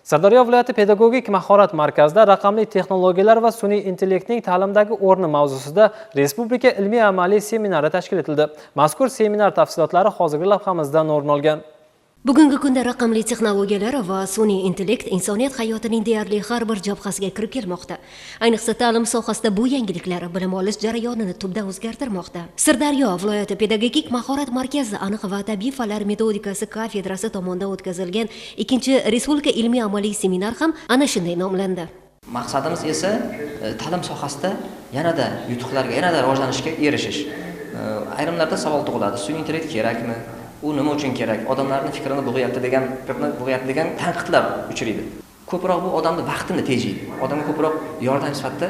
Sirdaryo viloyati pedagogik mahorat markazida raqamli texnologiyalar va sun'iy intellektning ta'limdagi o'rni mavzusida respublika ilmiy-amaliy seminari tashkil etildi. Mazkur seminar tafsilotlari hozirgi lavhamizdan o'rin olgan. Bugungi kunda raqamli texnologiyalar va sun'iy intellekt insoniyat hayotining deyarli har bir jabhasiga kirib kelmoqda. Ayniqsa ta'lim sohasida bu yangiliklar bilim olish jarayonini tubdan o'zgartirmoqda. Sirdaryo viloyati pedagogik mahorat markazi aniq va tabiiy fanlar metodikasi kafedrasi tomonidan o'tkazilgan ikkinchi respublika ilmiy amaliy seminar ham ana shunday nomlandi. Maqsadimiz esa ta'lim sohasida yanada yutuqlarga, yanada rivojlanishga erishish. Ayrimlarda savol tug'iladi: sun'iy intellekt kerakmi? U nima uchun kerak? Odamlarning fikrini bo'g'yapti degan, fikrini bo'g'yapti degan tanqidlar uchraydi. Ko'proq bu odamning vaqtini tejaydi. Odamga ko'proq yordam sifatida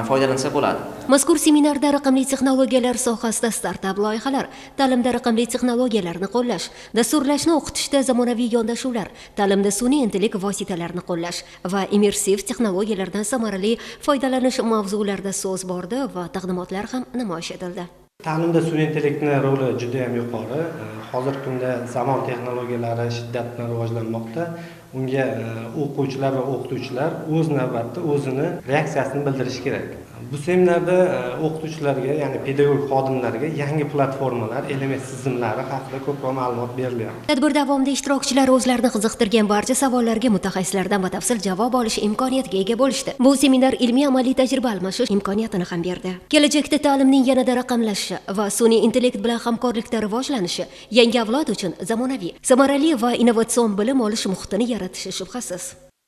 foydalansa bo'ladi. Mazkur seminarda raqamli texnologiyalar sohasida startap loyihalar, ta'limda raqamli texnologiyalarni qo'llash, dasturlashni o'qitishda zamonaviy yondashuvlar, ta'limda sun'iy intellekt vositalarini qo'llash va immersiv texnologiyalardan samarali foydalanish mavzularida so'z bordi va taqdimotlar ham namoyish etildi. Ta'limda sun'iy intellektning roli juda ham yuqori. Hozirgi kunda zamon texnologiyalari shiddat bilan rivojlanmoqda. Unga o'quvchilar va o'qituvchilar o'z navbatida o'zini reaksiyasini bildirishi kerak. Bu seminarda o'qituvchilarga, ya'ni pedagogik xodimlarga yangi platformalar, LMS tizimlari haqida ko'proq ma'lumot berilyapti. Tadbir davomida ishtirokchilar o'zlarini qiziqtirgan barcha savollarga mutaxassislardan batafsil javob olish imkoniyatiga ega bo'lishdi. Bu seminar ilmiy-amaliy tajriba almashish imkoniyatini ham berdi. Kelajakda ta'limning yanada raqamlashishi va sun'iy intellekt bilan hamkorlikda rivojlanishi yangi avlod uchun zamonaviy, samarali va innovatsion bilim olish muhitini yaratishi shubhasiz.